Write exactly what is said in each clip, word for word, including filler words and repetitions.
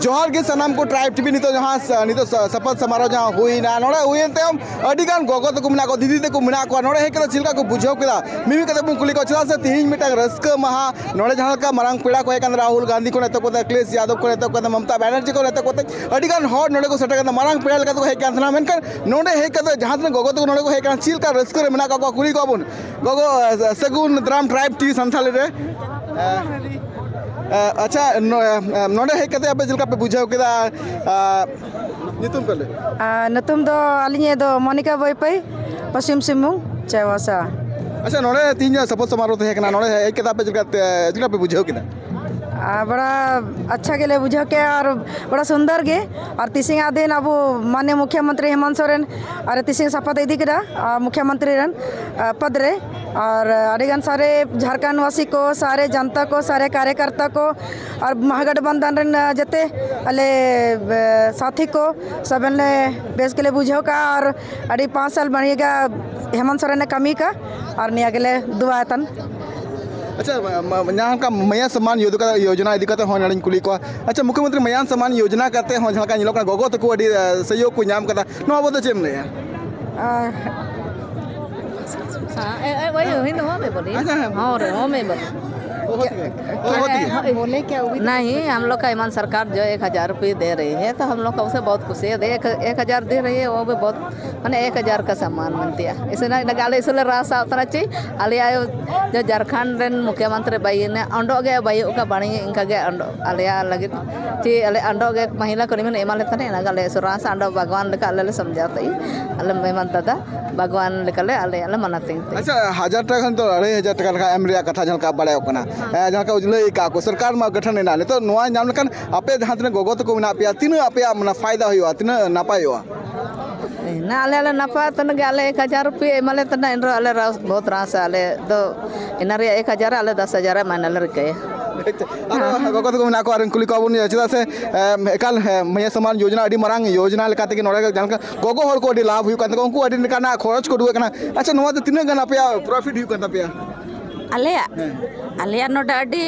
ᱡᱚᱦᱟᱨ ᱜᱮ ᱥᱟᱱᱟᱢ ᱠᱚ, ᱴᱨᱟᱭᱤᱵᱽ ᱴᱤᱵᱷᱤ ᱱᱤᱛᱚᱜ ᱡᱟᱦᱟᱸ ᱥᱟ-, ᱱᱤᱛᱚᱜ ᱥᱟ-, ᱥᱟᱯᱟᱛ ᱥᱟᱢᱟᱨᱳᱦ ᱡᱟᱦᱟᱸ ᱦᱩᱭᱱᱟ, ᱱᱚᱰᱮ ᱦᱩᱭᱮᱱ ᱛᱟᱭᱚᱢ ᱟᱹᱰᱤ ᱜᱟᱱ ᱜᱚᱜᱚ ᱛᱟᱠᱚ ᱢᱮᱱᱟᱜ ᱠᱚᱣᱟ, ᱫᱤᱫᱤ ᱛᱟᱠᱚ ᱢᱮᱱᱟᱜ ᱠᱚᱣᱟ, ᱱᱚᱰᱮ ᱦᱮᱡ ᱠᱟᱛᱮ ᱪᱮᱫ ᱞᱮᱠᱟ ᱠᱚ ᱵᱩᱡᱷᱟᱹᱣ ᱠᱮᱫᱟ? ᱢᱤᱢᱤᱫ ᱠᱟᱛᱮ ᱵᱚᱱ ᱠᱩᱞᱤ ᱠᱚᱣᱟ, ᱪᱮᱫᱟᱜ ᱥᱮ ᱛᱤᱦᱤᱧ ᱢᱤᱫᱴᱟᱝ ᱨᱟᱹᱥᱠᱟᱹ ᱢᱟᱦᱟ, ᱱᱚᱰᱮ ᱡᱟᱦᱟᱸ ᱞᱮᱠᱟ ᱢᱟᱨᱟᱝ ᱯᱮᱲᱟ ᱠᱚ ᱦᱮᱡ ᱠᱟᱱ ᱛᱟᱦᱮᱱᱟ, ᱨᱟᱦᱩᱞ ᱜᱟᱱᱫᱷᱤ ᱠᱷᱚᱱ ᱮᱛᱚᱦᱚᱵ ᱠᱟᱛᱮ, ᱟᱠᱷᱤᱞᱮᱥ ᱭᱟᱫᱚᱵ ᱠᱷᱚᱱ ᱮᱛᱚᱦᱚᱵ ᱠᱟᱛᱮ, ᱢᱚᱢᱚᱛᱟ ᱵᱟᱱᱟᱨᱡᱤ ᱠᱷᱚᱱ ᱮᱛᱚᱦᱚᱵ ᱠᱟᱛᱮ, ᱟᱹᱰᱤ ᱜᱟᱱ ᱦᱚᱲ ᱱᱚᱰᱮ ᱠᱚ ᱥᱮᱴᱮᱨ ᱠᱟᱱᱟ, ᱢᱟᱨᱟᱝ ᱯᱮᱲᱟ ᱞᱮᱠᱟ ᱛᱮᱠᱚ ᱦᱮᱡ ᱠᱟᱱ ᱛᱟᱦᱮᱱᱟ᱾ ᱢᱮᱱᱠᱷᱟᱱ ᱱᱚᱰᱮ ᱦᱮᱡ ᱠᱟᱛᱮ ᱡᱟᱦᱟᱸ ᱛᱤᱱᱟᱹᱜ ᱜᱚᱜᱚ ᱛᱟᱠᱚ ᱱᱚᱰᱮ ᱠᱚ ᱦᱮᱡ ᱠᱟᱱᱟ, ᱪᱮᱫ ᱞᱮᱠᱟ ᱨᱟᱹᱥᱠᱟᱹ ᱨᱮ ᱢᱮᱱᱟᱜ ᱠᱟᱜ ᱠᱚᱣᱟ, ᱠᱩᱞᱤ ᱠᱚᱣᱟ ᱵᱚᱱ᱾ ᱜᱚᱜᱚ, ᱥᱟᱹᱜᱩᱱ ᱫᱟᱨᱟᱢ ᱴᱨᱟᱭᱤᱵᱽ ᱴᱤᱵᱷᱤ ᱥᱟᱱᱛᱟᱲᱤ ᱨᱮ᱾ ᱟᱪᱪᱷᱟ, ᱱᱚ-, ᱱᱚᱰᱮ ᱦᱮᱡ ᱠᱟᱛᱮ ᱟᱯᱮ ᱪᱮᱫ ᱞᱮᱠᱟ ᱯᱮ ᱵᱩᱡᱷᱟᱹᱣ ᱠᱮᱫᱟ? ᱧᱩᱛᱩᱢ ᱯᱮ ᱞᱟᱹᱭ᱾ ᱟᱨ ᱧᱩᱛᱩᱢ ᱫᱚ ᱟᱹᱞᱤᱧᱟᱜ ᱫᱚ ᱢᱚᱱᱤᱠᱟ ᱵᱟᱹᱭᱯᱟᱹᱭ, ᱯᱚᱥᱪᱤᱢ ᱥᱤᱝᱵᱷᱩᱢ ᱪᱟᱭᱵᱟᱥᱟ᱾ ᱟᱪᱪᱷᱟ, ᱱᱚᱰᱮ ᱛᱮᱦᱮᱧ ᱥᱟᱯᱟᱛ ᱥᱚᱢᱟᱨᱳᱦ ᱛᱟᱦᱮᱸ ᱠᱟᱱᱟ, ᱱᱚᱰᱮ ᱦᱮᱡ ᱠᱟᱛᱮ ᱟᱯᱮ ᱪᱮᱫ ᱞᱮᱠᱟ, ᱪᱮᱫ ᱞᱮᱠᱟ ᱯᱮ ᱵᱩᱡᱷᱟᱹᱣ ᱠᱮᱫᱟ? ᱟᱨ ᱵᱟᱲᱟ ᱟᱪᱪᱷᱟ ᱜᱮᱞᱮ ᱵᱩᱡᱷᱟᱹᱣ ᱠᱮᱜᱼᱟ ᱟᱨ ᱵᱟᱲᱟ ᱥᱩᱱᱫᱚᱨ ᱜᱮ᱾ ᱟᱨ ᱛᱤᱥᱤᱝ ᱟᱜ ᱫᱤᱱ ᱟᱵᱚ ᱢᱟᱱᱱᱤᱭᱚ ᱢᱩᱠᱷᱭᱚᱢᱚᱱᱛᱨᱤ ᱦᱮᱢᱚᱱᱛ ᱥᱚᱨᱮᱱ ᱟᱨ ᱛᱤᱥᱤᱝ ᱥᱟᱯᱟᱛ ᱤᱫᱤ ᱠᱮᱫᱟ, ᱟᱨ ᱢᱩᱠᱷᱭᱚᱢᱚᱱᱛᱨᱤ ᱨᱮᱱ, ᱟᱨ, ᱯᱚᱫᱽ ᱨᱮ᱾ ᱟᱨ ᱟᱹᱰᱤ ᱜᱟᱱ ᱥᱟᱨᱮ ᱡᱷᱟᱲᱠᱷᱚᱸᱰ ᱵᱟᱥᱤ ᱠᱚ, ᱥᱟᱨᱮ ᱡᱟᱱᱛᱟ ᱠᱚ, ᱥᱟᱨᱮ ᱠᱟᱨᱭᱚᱠᱟᱨᱛᱟ ᱠᱚ, ᱟᱨ ᱢᱚᱦᱟᱜᱚᱴᱵᱚᱱᱫᱷᱚᱱ ᱨᱮᱱ, ᱟᱨ, ᱡᱮᱛᱮ ᱟᱞᱮ, ᱮ, ᱥᱟᱛᱷᱤ ᱠᱚ ᱥᱚᱵᱮᱱ ᱞᱮ ᱵᱮᱥ ᱜᱮᱞᱮ ᱵᱩᱡᱷᱟᱹᱣ ᱠᱟᱜᱼᱟ᱾ ᱟᱨ ᱟᱹᱰᱤ ᱯᱟᱸᱪ ᱥᱟᱞ ᱵᱟᱹᱲᱤᱭᱟᱹ ᱜᱮ ᱦᱮᱢᱚᱱᱛ ᱥᱚᱨᱮᱱᱮ ᱠᱟᱹᱢᱤ ᱠᱟᱜ, ᱟᱨ ᱱᱤᱭᱟᱹ ᱜᱮᱞᱮ ᱫᱩᱣᱟ ᱛᱟᱱ᱾ ᱟᱪᱪᱷᱟ, ᱢᱟ-, ᱢᱟ-, ᱡᱟᱦᱟᱸ ᱞᱮᱠᱟ ᱢᱟᱭᱟ ᱥᱚᱢᱢᱟᱱ ᱭᱳᱡᱚᱱᱟ ᱤᱫᱤ ᱠᱟᱛᱮ ᱦᱚᱸ ᱱᱚᱰᱮᱧ ᱠᱩᱞᱤ ᱠᱚᱣᱟ᱾ ᱟᱪᱪᱷᱟ, ᱢᱩᱠᱷᱭᱚᱢᱚᱱᱛᱨᱤ ᱢᱟᱭᱟᱱ ᱥᱚᱢᱢᱟᱱ ᱭᱳᱡᱚᱱᱟ ᱠᱟᱛᱮ ᱦᱚᱸ ᱡᱟᱦᱟᱸ ᱞᱮᱠᱟ ᱧᱮᱞᱚᱜ ᱠᱟᱱᱟ, ᱜᱚᱜᱚ ᱛᱟᱠᱚ ᱟᱹᱰᱤ, ᱮ, ᱥᱚᱦᱭᱳᱜᱽ ᱠᱚ ᱧᱟᱢ ᱠᱟᱫᱟ, ᱱᱚᱣᱟ ᱵᱟᱵᱚᱫ ᱛᱮ ᱪᱮᱫ ᱮᱢ ᱞᱟᱹᱭᱟ? हाँ, ए, ए, वही, वही तो, हाँ, मैं बोली। अच्छा, हाँ। हाँ रे, हाँ, मैं बोली। बहुत ही, बहुत ही। नहीं, हम लोग का हेमंत सरकार जो एक हज़ार रुपये दे रही है, तो हम लोग का उसे बहुत खुशी है। एक, एक हज़ार दे रही है, वो भी बहुत, माने, एक हज़ार का सम्मान मानती है। इसे ना, ना गाले इसलिए रास आता ना चाहिए। आले आयो, जो झारखंड रेन मुख्यमंत्री भाई ने अंडो गए भाई का बणी इनका गए अंडो। ᱟᱞᱮᱭᱟᱜ ᱞᱟᱹᱜᱤᱫ ᱪᱮ ᱟᱞᱮ ᱟᱸᱰᱚ ᱜᱮ ᱢᱟᱹᱦᱤᱞᱟ ᱠᱚ ᱱᱤᱢᱤᱱ ᱮᱢᱟ ᱞᱮ ᱛᱟᱦᱮᱱᱟ, ᱮᱱᱟ ᱜᱮ ᱟᱞᱮ ᱥᱚᱨᱟᱥ ᱟᱸᱰᱚ ᱵᱟᱜᱽᱣᱟᱱ ᱞᱮᱠᱟ ᱟᱞᱮ ᱞᱮ ᱥᱟᱢᱡᱟᱣ ᱛᱟᱹᱭ, ᱟᱞᱮ ᱮᱢᱟᱱ ᱫᱟᱫᱟ ᱵᱟᱜᱽᱣᱟᱱ ᱞᱮᱠᱟᱞᱮ ᱟᱞᱮᱭᱟᱜ ᱞᱮ ᱢᱟᱱᱟᱣ ᱛᱟᱹᱭ᱾ ᱟᱪᱪᱷᱟ, ᱦᱟᱡᱟᱨ ᱴᱟᱠᱟ ᱠᱷᱚᱱ ᱫᱚ ᱟᱹᱲᱟᱹᱭ ᱦᱟᱡᱟᱨ ᱴᱟᱠᱟ ᱞᱮᱠᱟ ᱮᱢ ᱨᱮᱭᱟᱜ ᱠᱟᱛᱷᱟ ᱡᱟᱦᱟᱸ ᱞᱮᱠᱟ ᱵᱟᱲᱟᱭᱚᱜ ᱠᱟᱱᱟ, ᱦᱮᱸ, ᱡᱟᱦᱟᱸ ᱞᱮᱠᱟ ᱞᱟᱹᱭ ᱟᱠᱟᱫ ᱠᱚ, ᱥᱚᱨᱠᱟᱨ ᱢᱟ ᱜᱚᱴᱷᱚᱱ ᱮᱱᱟ, ᱱᱤᱛᱚᱜ ᱱᱚᱣᱟ ᱧᱟᱢ ᱞᱮᱠᱷᱟᱱ ᱟᱯᱮ ᱡᱟᱦᱟᱸ ᱛᱤᱱᱟᱹᱜ ᱜᱚᱜᱚ ᱛᱟᱠᱚ ᱢᱮᱱᱟᱜ ᱯᱮᱭᱟ, ᱛᱤᱱᱟᱹᱜ ᱟᱯᱮᱭᱟᱜ ᱢᱟᱱᱮ ᱯᱷᱟᱭᱫᱟ ᱦᱩᱭᱩᱜᱼᱟ, ᱛᱤᱱᱟᱹᱜ ᱱᱟᱯᱟᱭᱚᱜᱼᱟ? ᱮᱱᱟ ᱟᱞᱮ ᱞᱮ ᱱᱟᱯᱟᱭ ᱛᱟᱦᱮᱱ ᱜᱮ, ᱟᱞᱮ ᱮᱠ ᱦᱟᱡᱟᱨ ᱨᱩᱯᱤᱭᱟᱹ ᱮᱢᱟᱞᱮ ᱛᱟᱦᱮᱱᱟ, ᱮᱱᱨᱮᱦᱚᱸ ᱟᱞᱮ ᱨᱟᱥ ᱵᱚᱦᱩᱛ ᱨᱟᱥᱟ, ᱟᱞᱮ ᱫᱚ ᱮᱱᱟ ᱨᱮᱭᱟᱜ ᱮᱠ ᱦᱟᱡᱟᱨ ᱟᱞᱮ ᱫᱚᱥ ᱦᱟᱡᱟᱨ ᱮᱢᱟᱱ ᱟᱞᱮ ᱨᱤᱠᱟᱹᱭᱟ᱾ ᱟᱨᱚ ᱜᱚᱜᱚ ᱛᱟᱠᱚ ᱢᱮᱱᱟᱜ ᱠᱚᱣᱟ, ᱟᱨ ᱠᱩᱞᱤ ᱠᱚᱣᱟ ᱵᱚᱱ, ᱪᱮᱫᱟᱜ ᱥᱮ, ᱮᱢ, ᱮᱠᱟᱞ, ᱦᱮᱸ, ᱢᱟᱹᱭᱟ ᱥᱚᱢᱢᱟᱱ ᱭᱳᱡᱚᱱᱟ ᱟᱹᱰᱤ ᱢᱟᱨᱟᱝ ᱭᱳᱡᱚᱱᱟ ᱞᱮᱠᱟ ᱛᱮᱜᱮ ᱱᱚᱰᱮ ᱡᱟᱦᱟᱸ ᱞᱮᱠᱟ ᱜᱚᱜᱚ ᱦᱚᱲ ᱠᱚ ᱟᱹᱰᱤ ᱞᱟᱵᱷ ᱦᱩᱭᱩᱜ ᱠᱟᱱ ᱛᱟᱠᱚᱣᱟ, ᱩᱱᱠᱩ ᱟᱹᱰᱤ ᱞᱮᱠᱟᱱᱟᱜ ᱠᱷᱚᱨᱚᱪ ᱠᱚ ᱩᱰᱩᱠᱮᱫ ᱠᱟᱱᱟ᱾ ᱟᱪᱪᱷᱟ, ᱱᱚᱣᱟ ᱫᱚ ᱛᱤᱱᱟᱹᱜ ᱜᱟᱱ ᱟᱯᱮᱭᱟᱜ ᱯᱨᱚᱯᱷᱤᱴ ᱦᱩᱭᱩᱜ ᱠᱟᱱ ᱛᱟᱯᱮᱭᱟ? ᱟᱞᱮᱭᱟᱜ ᱟᱞᱮᱭᱟᱜ ᱱᱚᱰᱮ ᱟᱹᱰᱤ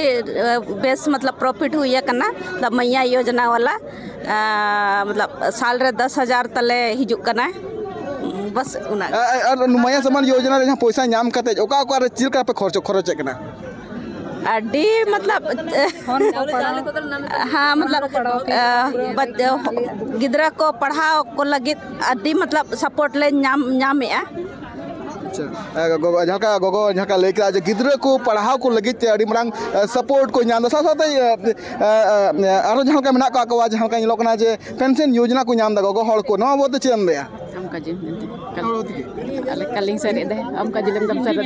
ᱵᱮᱥ ᱢᱚᱛᱞᱚᱵ ᱯᱨᱚᱯᱷᱤᱴ ᱦᱩᱭ ᱟᱠᱟᱱᱟ᱾ ᱢᱚᱛᱞᱚᱵ ᱢᱟᱭᱟ ᱭᱳᱡᱽᱱᱟ ᱵᱟᱞᱟ ᱢᱚᱛᱞᱚᱵ ᱥᱟᱞ ᱨᱮ ᱫᱚᱥ ᱦᱟᱡᱟᱨ ᱛᱟᱞᱮ ᱦᱤᱡᱩᱜ ᱠᱟᱱᱟ᱾ ᱵᱟᱥ ᱚᱱᱟ᱾ ᱟᱨ ᱢᱟᱭᱟ ᱥᱟᱢᱟᱱ ᱭᱳᱡᱽᱱᱟ ᱨᱮ ᱡᱟᱦᱟᱸ ᱯᱚᱭᱥᱟ ᱧᱟᱢ ᱠᱟᱛᱮ ᱚᱠᱟ ᱚᱠᱟ ᱨᱮ ᱪᱮᱫ ᱞᱮᱠᱟ ᱯᱮ ᱠᱷᱚᱨᱚᱪ ᱠᱷᱚᱨᱚᱪᱮᱫ ᱠᱟᱱᱟ? ᱟᱹᱰᱤ ᱢᱚᱛᱞᱚᱵ ᱦᱮᱸ ᱢᱚᱛᱞᱚᱵ ᱜᱤᱫᱽᱨᱟᱹ ᱠᱚ ᱯᱟᱲᱦᱟᱣ ᱠᱚ ᱞᱟᱹᱜᱤᱫ ᱟᱹᱰᱤ ᱢᱚᱛᱞᱚᱵ ᱥᱟᱯᱳᱨᱴ ᱞᱮ ᱧᱟᱢ ᱧᱟᱢᱮᱫᱼᱟ᱾ ᱟᱪᱪᱷᱟ, ᱡᱟᱦᱟᱸ ᱞᱮᱠᱟ ᱜᱚᱜᱚ ᱡᱟᱦᱟᱸ ᱞᱮᱠᱟ ᱞᱟᱹᱭ ᱠᱮᱫᱟ ᱡᱮ ᱜᱤᱫᱽᱨᱟᱹ ᱠᱚ ᱯᱟᱲᱦᱟᱣ ᱠᱚ ᱞᱟᱹᱜᱤᱫ ᱛᱮ ᱟᱹᱰᱤ ᱢᱟᱨᱟᱝ ᱥᱟᱯᱳᱨᱴ ᱠᱚ ᱧᱟᱢ ᱮᱫᱟ, ᱥᱟᱶ ᱥᱟᱶᱛᱮ ᱟᱨᱚ ᱡᱟᱦᱟᱸ ᱞᱮᱠᱟ ᱢᱮᱱᱟᱜ ᱠᱟᱜ ᱠᱚᱣᱟ, ᱡᱟᱦᱟᱸ ᱞᱮᱠᱟ ᱧᱮᱞᱚᱜ ᱠᱟᱱᱟ ᱡᱮ ᱯᱮᱱᱥᱚᱱ ᱭᱳᱡᱽᱱᱟ ᱠᱚ ᱧᱟᱢ ᱮᱫᱟ ᱜᱚᱜᱚ ᱦᱚᱲ ᱠᱚ, ᱱᱚᱣᱟ ᱵᱟᱵᱚᱫ ᱛᱮ ᱪᱮᱫ ᱮᱢ ᱞᱟᱹᱭᱟ? ᱟᱢ ᱠᱟ ᱡᱤᱞ ᱢᱮᱱᱛᱮ ᱠᱟᱞᱤᱝ ᱥᱟᱨ ᱮᱫᱟ, ᱟᱢ ᱠᱟ ᱡᱤᱞ ᱢᱮᱱᱛᱮ ᱥᱟᱨ ᱮᱫᱟ᱾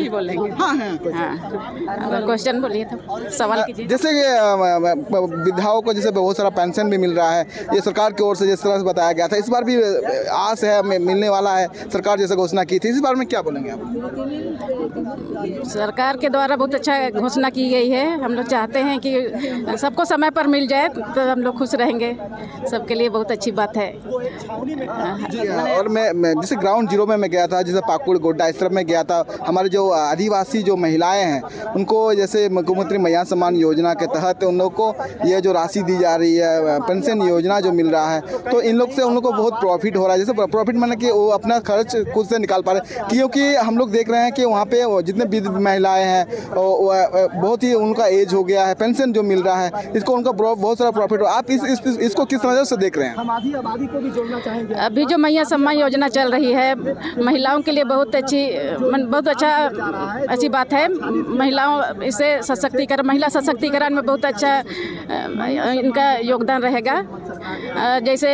ᱦᱮᱸ ᱦᱮᱸ, ᱠᱚᱥᱪᱮᱱ ᱵᱚᱞᱤᱭᱮ ᱛᱚ ᱥᱟᱣᱟᱞ ᱠᱤᱡᱤᱭᱮ᱾ जैसे कि विधाओं को जैसे बहुत सारा पेंशन भी मिल रहा है, ये सरकार की ओर से जिस तरह से बताया गया था, इस बार भी आस है, मिलने वाला है, सरकार जैसे घोषणा की थी, इस बारे में क्या बोलेंगे आप? सरकार के द्वारा बहुत अच्छा घोषणा की गई है। हम लोग चाहते हैं कि सबको समय पर मिल जाए तो हम लोग खुश रहेंगे। सबके लिए बहुत अच्छी बात है। जी हाँ, और मैं, मैं जैसे ग्राउंड जीरो में मैं गया था, जैसे पाकुड़ गोड्डा इस तरफ में गया था, हमारे जो आदिवासी जो महिलाएं हैं उनको जैसे मुख्यमंत्री मैया सम्मान योजना के तहत उन लोग को ये जो राशि दी जा रही है, पेंशन योजना जो मिल रहा है, तो इन लोग से उन लोग को बहुत प्रॉफिट हो रहा है। जैसे प्रॉफिट माने कि वो अपना खर्च खुद से निकाल पा रहे हैं, क्योंकि हम लोग देख रहे हैं कि वहाँ पे जितने वृद्ध महिलाएं हैं, बहुत ही उनका एज हो गया है, पेंशन जो मिल रहा है इसको उनका बहुत सारा प्रॉफिट हो। आप इस, इस इसको किस नज़र से देख रहे हैं? अभी जो मैया सम्मान योजना चल रही है, महिलाओं के लिए बहुत अच्छी, बहुत अच्छा, अच्छी बात है। महिलाओं इसे सशक्तिकरण, महिला सशक्तिकरण में बहुत अच्छा इनका योगदान रहेगा। जैसे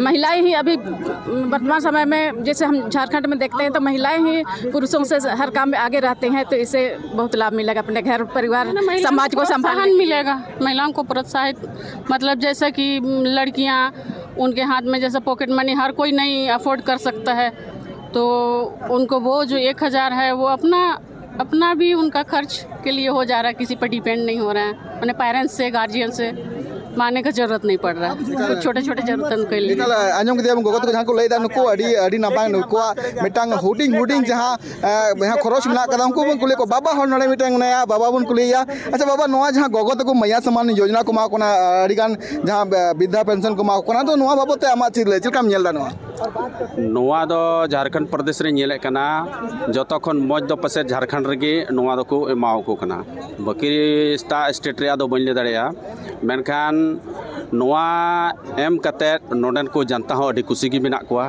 महिलाएं ही अभी वर्तमान समय में, जैसे हम झारखंड में देखते हैं, तो महिलाएं ही पुरुषों से हर काम में आगे रहते हैं, तो इससे बहुत लाभ मिलेगा अपने घर परिवार, समाज को संभालने। मिलेगा महिलाओं को प्रोत्साहित, मतलब जैसा कि लड़कियां, उनके हाथ में जैसे पॉकेट मनी हर कोई नहीं अफोर्ड कर सकता है, तो उनको वो जो एक हज़ार है वो अपना अपना भी उनका खर्च के लिए हो जा रहा है, किसी पर डिपेंड नहीं हो रहा है, अपने पेरेंट्स से, गार्जियन से। मांगने का जरूरत नहीं पड़ रहा है। कुछ छोटे छोटे जरूरत उनको लिए। ᱮᱠᱟᱞ, ᱟᱸᱡᱚᱢ ᱠᱮᱫᱮᱭᱟᱵᱚᱱ ᱜᱚᱜᱚ ᱛᱟᱠᱚ ᱡᱟᱦᱟᱸ ᱠᱚ ᱞᱟᱹᱭᱫᱟ, ᱱᱩᱠᱩ ᱟᱹᱰᱤ ᱟᱹᱰᱤ ᱱᱟᱯᱟᱭ, ᱱᱩᱠᱩᱣᱟᱜ ᱢᱤᱫᱴᱟᱝ ᱦᱩᱰᱤᱧ ᱦᱩᱰᱤᱧ ᱡᱟᱦᱟᱸ ᱮ, ᱡᱟᱦᱟᱸ ᱠᱷᱚᱨᱚᱪ ᱢᱮᱱᱟᱜ ᱠᱟᱫᱟ, ᱩᱱᱠᱩ ᱵᱚᱱ ᱠᱩᱞᱤ ᱠᱚᱣᱟ᱾ ᱵᱟᱵᱟ ᱦᱚᱲ ᱱᱚᱰᱮ ᱢᱤᱫᱴᱟᱝ ᱢᱮᱱᱟᱭᱟ, ᱵᱟᱵᱟ ᱵᱚᱱ ᱠᱩᱞᱤᱭᱮᱭᱟ᱾ ᱟᱪᱪᱷᱟ ᱵᱟᱵᱟ, ᱱᱚᱣᱟ ᱡᱟᱦᱟᱸ ᱜᱚᱜᱚ ᱛᱟᱠᱚ ᱢᱟᱭᱟ ᱥᱟᱢᱟᱱ ᱡᱳᱡᱚᱱᱟ ᱠᱚ ᱮᱢᱟ ᱠᱚ ᱠᱟᱱᱟ, ᱟᱹᱰᱤ ᱜᱟᱱ ᱡᱟᱦᱟᱸ ᱵᱤᱫᱽᱫᱷᱟ ᱯᱮᱱᱥᱚᱱ ᱠᱚ ᱮᱢᱟ ᱠᱚ ᱠᱟᱱᱟ, ᱛᱚ ᱱᱚᱣᱟ ᱵᱟᱵᱚᱫ ᱛᱮ ᱟᱢᱟᱜ ᱪᱮᱫ ᱞᱟᱹᱭ, ᱪᱮᱫ ᱞᱮᱠᱟᱢ ᱧᱮᱞ ᱮᱫᱟ ᱱᱚᱣᱟ? ᱱᱚᱣᱟ ᱫᱚ ᱡᱷᱟᱲᱠᱷᱚᱸᱰ ᱯᱨᱚᱫᱮᱥ ᱨᱮᱧ ᱧᱮᱞᱮᱫ ᱠᱟᱱᱟ, ᱡᱚᱛᱚ ᱠᱷᱚᱱ ᱢᱚᱡᱽ ᱫᱚ ᱯᱟᱥᱮᱡ ᱡᱷᱟᱲᱠᱷᱚᱸᱰ ᱨᱮᱜᱮ ᱱᱚᱣᱟ ᱫᱚᱠᱚ ᱮᱢᱟᱣᱟᱠᱚ ᱠᱟᱱᱟ᱾ ᱵᱟᱹᱠᱤ ᱮᱴᱟᱜ ᱥᱴᱮᱴ ᱨᱮᱭᱟᱜ ᱫᱚ ᱵᱟᱹᱧ ᱞᱟᱹᱭ ᱫᱟᱲᱮᱭᱟᱜᱼᱟ, ᱢᱮᱱᱠᱷᱟᱱ ᱱᱚᱣᱟ ᱮᱢ ᱠᱟᱛᱮᱫ ᱱᱚᱰᱮᱱ ᱠᱚ ᱡᱟᱱᱛᱟ ᱦᱚᱸ ᱟᱹᱰᱤ ᱠᱩᱥᱤ ᱜᱮ ᱢᱮᱱᱟᱜ ᱠᱚᱣᱟ᱾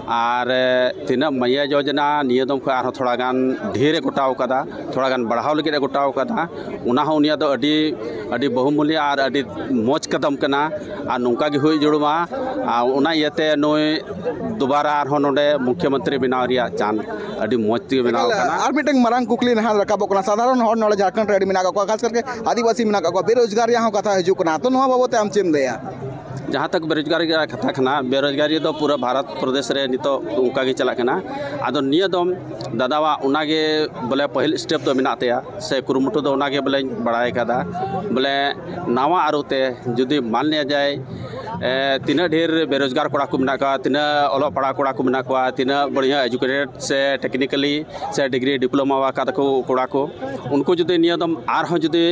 ᱟᱨ ᱮ, ᱛᱤᱱᱟᱹᱜ ᱢᱟᱹᱭᱟ ᱡᱳᱡᱚᱱᱟ ᱱᱤᱭᱟᱹ ᱫᱚᱢ ᱠᱷᱚᱱ ᱟᱨᱦᱚᱸ ᱛᱷᱚᱲᱟ ᱜᱟᱱ ᱰᱷᱮᱨ ᱮ ᱜᱚᱴᱟᱣ ᱠᱟᱫᱟ, ᱛᱷᱚᱲᱟ ᱜᱟᱱ ᱵᱟᱲᱦᱟᱣ ᱞᱟᱹᱜᱤᱫ ᱮ ᱜᱚᱴᱟᱣ ᱠᱟᱫᱟ, ᱚᱱᱟ ᱦᱚᱸ ᱩᱱᱤᱭᱟᱜ ᱫᱚ ᱟᱹᱰᱤ ᱟᱹᱰᱤ ᱵᱚᱦᱩᱢᱩᱞᱤᱭᱟ ᱟᱨ ᱟᱹᱰᱤ ᱢᱚᱡᱽ ᱠᱟᱫᱟᱢ ᱠᱟᱱᱟ᱾ ᱟᱨ ᱱᱚᱝᱠᱟ ᱜᱮ ᱦᱩᱭ ᱡᱟᱹᱨᱩᱲ ᱢᱟ᱾ ᱟᱨ ᱚᱱᱟ ᱤᱭᱟᱹᱛᱮ ᱱᱩᱭ ᱫᱩᱵᱟᱨᱟ ᱟᱨᱦᱚᱸ ᱱᱚᱰᱮ ᱢᱩᱠᱷᱭᱚᱢᱚᱱᱛᱨᱤ ᱵᱮᱱᱟᱣ ᱨᱮᱭᱟᱜ ᱪᱟᱱ ᱟᱹᱰᱤ ᱢᱚᱡᱽ ᱛᱮᱜᱮ ᱵᱮᱱᱟᱣ ᱮᱠᱟᱞ, ᱠᱟᱱᱟ᱾ ᱟᱨ ᱢᱤᱫᱴᱟᱝ ᱢᱟᱨᱟᱝ ᱠᱩᱠᱞᱤ ᱱᱟᱦᱟᱜ ᱨᱟᱠᱟᱵᱚᱜ ᱠᱟᱱᱟ, ᱥᱟᱫᱷᱟᱨᱚᱱ ᱦᱚᱲ ᱱᱚᱰᱮ ᱡᱷᱟᱲᱠᱷᱚᱸᱰ ᱨᱮ ᱟᱹᱰᱤ ᱢᱮᱱᱟᱜ ᱠᱟᱜ ᱠᱚᱣᱟ, ᱠᱷᱟᱥ ᱠᱟᱨᱠᱮ ᱟᱹᱫᱤᱵᱟᱹᱥᱤ ᱢᱮᱱᱟᱜ ᱠᱟᱜ ᱠᱚᱣᱟ, ᱵᱮᱨᱳᱡᱽᱜᱟᱨ ᱨᱮᱭᱟᱜ ᱦᱚᱸ ᱠᱟᱛᱷᱟ ᱦᱤᱡᱩᱜ ᱠᱟᱱᱟ, ᱛᱚ ᱱᱚᱣᱟ ᱵᱟᱵᱚᱫ ᱛᱮ ᱟᱢ ᱪᱮᱫ ᱮᱢ ᱞᱟᱹᱭᱟ? ᱡᱟᱦᱟᱸ ᱛᱟᱠ ᱵᱮᱨᱳᱡᱽᱜᱟᱨᱤ ᱨᱮᱭᱟᱜ ᱠᱟᱛᱷᱟ ᱠᱟᱱᱟ, ᱵᱮᱨᱳᱡᱽᱜᱟᱨᱤ ᱫᱚ ᱯᱩᱨᱟᱹ ᱵᱷᱟᱨᱚᱛ ᱯᱨᱚᱫᱮᱥ ᱨᱮ ᱱᱤᱛᱚᱜ ᱚᱱᱠᱟ ᱜᱮ ᱪᱟᱞᱟᱜ ᱠᱟᱱᱟ᱾ ᱟᱫᱚ ᱱᱤᱭᱟᱹ ᱫᱚᱢ ᱫᱟᱫᱟᱣᱟᱜ ᱚᱱᱟ ᱜᱮ ᱵᱚᱞᱮ ᱯᱟᱹᱦᱤᱞ ᱥᱴᱮᱯ ᱫᱚ ᱢᱮᱱᱟᱜ ᱛᱟᱭᱟ, ᱥᱮ ᱠᱩᱨᱩᱢᱩᱴᱩ ᱫᱚ ᱚᱱᱟ ᱜᱮ ᱵᱚᱞᱮᱧ ᱵᱟᱲᱟᱭ ᱠᱟᱫᱟ᱾ ᱵᱚᱞᱮ ᱱᱟᱣᱟ ᱟᱹᱨᱩ ᱛᱮ ᱡᱩᱫᱤ ᱢᱟᱱ ᱞᱤᱭᱟ ᱡᱟᱭ, ᱮ, ᱛᱤᱱᱟᱹᱜ ᱰᱷᱮᱨ ᱵᱮᱨᱳᱡᱽᱜᱟᱨ ᱠᱚᱲᱟ ᱠᱚ ᱢᱮᱱᱟᱜ ᱠᱚᱣᱟ, ᱛᱤᱱᱟᱹᱜ ᱚᱞᱚᱜ ᱯᱟᱲᱦᱟᱣ ᱠᱚᱲᱟ ᱠᱚ ᱢᱮᱱᱟᱜ ᱠᱚᱣᱟ, ᱛᱤᱱᱟᱹᱜ ᱵᱟᱹᱲᱤᱭᱟᱹ ᱮᱡᱩᱠᱮᱴᱮᱰ ᱥᱮ ᱴᱮᱠᱱᱤᱠᱟᱞᱤ ᱥᱮ ᱰᱤᱜᱽᱨᱤ ᱰᱤᱯᱞᱳᱢᱟ ᱟᱠᱟᱫ ᱠᱚ ᱠᱚᱲᱟ ᱠᱚ, ᱩᱱᱠᱩ ᱡᱩᱫᱤ ᱱᱤᱭᱟᱹ ᱫᱚᱢ ᱟᱨᱦᱚᱸ ᱡᱩᱫᱤ,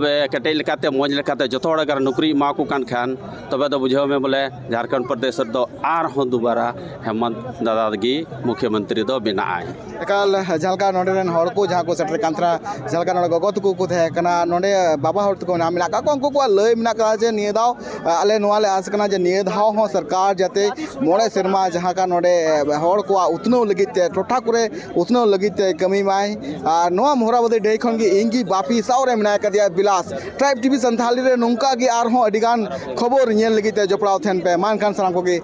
ᱮ, ᱠᱮᱴᱮᱡ ᱞᱮᱠᱟᱛᱮ, ᱢᱚᱡᱽ ᱞᱮᱠᱟᱛᱮ ᱡᱚᱛᱚ ᱦᱚᱲ ᱟᱜᱟᱨ ᱱᱚᱠᱨᱤ ᱮᱢᱟ ᱠᱚ ᱠᱟᱱ ᱠᱷᱟᱱ, ᱛᱚᱵᱮ ᱫᱚ ᱵᱩᱡᱷᱟᱹᱣ ᱢᱮ ᱵᱚᱞᱮ ᱡᱷᱟᱲᱠᱷᱚᱸᱰ ᱯᱨᱚᱫᱮᱥ ᱨᱮᱫᱚ ᱟᱨᱦᱚᱸ ᱫᱩᱵᱟᱨᱟ ᱦᱮᱢᱚᱱᱛ ᱫᱟᱫᱟ ᱜᱮ ᱢᱩᱠᱷᱭᱚᱢᱚᱱᱛᱨᱤ ᱫᱚ ᱵᱮᱱᱟᱜ ᱟᱭ᱾ ᱮᱠᱟᱞ, ᱡᱟᱦᱟᱸ ᱞᱮᱠᱟ ᱱᱚᱰᱮ ᱨᱮᱱ ᱦᱚᱲ ᱠᱚ ᱡᱟᱦᱟᱸ ᱠᱚ ᱥᱮᱴᱮᱨ ᱠᱟᱱ ᱛᱟᱦᱮᱱᱟ, ᱡᱟᱦᱟᱸ ᱞᱮᱠᱟ ᱱᱚᱰᱮ ᱜᱚᱜᱚ ᱛᱟᱠᱚ ᱠᱚ ᱛᱟᱦᱮᱸ ᱠᱟᱱᱟ, ᱱᱚᱰᱮ ᱵᱟᱵᱟ ᱦᱚᱲ ᱛᱟᱠᱚ ᱢᱮᱱᱟᱜ, ᱢᱮᱱᱟᱜ ᱠᱟᱜ ᱠᱚᱣᱟ, ᱩᱱᱠᱩ ᱠᱚᱣᱟᱜ ᱞᱟᱹᱭ ᱢᱮᱱᱟᱜ ᱠᱟᱫᱟ ᱡᱮ ᱱᱤᱭᱟᱹ ᱫᱷᱟᱣ, ᱟᱞᱮ ᱱᱚᱣᱟ ᱞᱮ ᱟᱥ ᱠᱟᱱᱟ ᱡᱮ ᱱᱤᱭᱟᱹ ᱫᱷᱟᱣ ᱦᱚᱸ ᱥᱚᱨᱠᱟᱨ ᱡᱟᱛᱮ ᱢᱚᱬᱮ ᱥᱮᱨᱢᱟ ᱡᱟᱦᱟᱸ ᱠᱟᱱ ᱱᱚᱰᱮ ᱦᱚᱲ ᱠᱚᱣᱟᱜ ᱩᱛᱱᱟᱹᱣ ᱞᱟᱹᱜᱤᱫ ᱛᱮ, ᱴᱚᱴᱷᱟ ᱠᱚᱨᱮ ᱩᱛᱱᱟᱹᱣ ᱞᱟᱹᱜᱤᱫ ᱛᱮ ᱠᱟᱹᱢᱤ ᱢᱟᱭ᱾ ᱟᱨ ᱱᱚᱣᱟ ᱢᱚᱦᱨᱟᱵᱟᱫᱤ ᱰᱟᱹᱦᱤ ᱠᱷᱚᱱ ᱜᱮ ᱤᱧ ᱜᱮ ᱵᱟᱯᱤ, ᱥᱟᱶ ᱨᱮ ᱢᱮᱱᱟᱭ ᱠᱟᱫᱮᱭᱟ ᱵᱤᱞᱟᱥ᱾ ᱴᱨᱟᱭᱤᱵᱽ ᱴᱤᱵᱷᱤ ᱥᱟᱱᱛᱷᱟᱞᱤ ᱨᱮ ᱱᱚᱝᱠᱟ ᱜᱮ ᱟᱨᱦᱚᱸ ᱟᱹᱰᱤ ᱜᱟᱱ ᱠᱷᱚᱵᱚᱨ ᱧᱮᱞ ᱞᱟᱹᱜᱤᱫ ᱛᱮ ᱡᱚᱯᱲᱟᱣ ᱛᱟᱦᱮᱱ ᱯᱮ᱾ ᱢᱟ ᱮᱱᱠᱷᱟᱱ ᱥᱟᱱᱟᱢ ᱠᱚᱜᱮ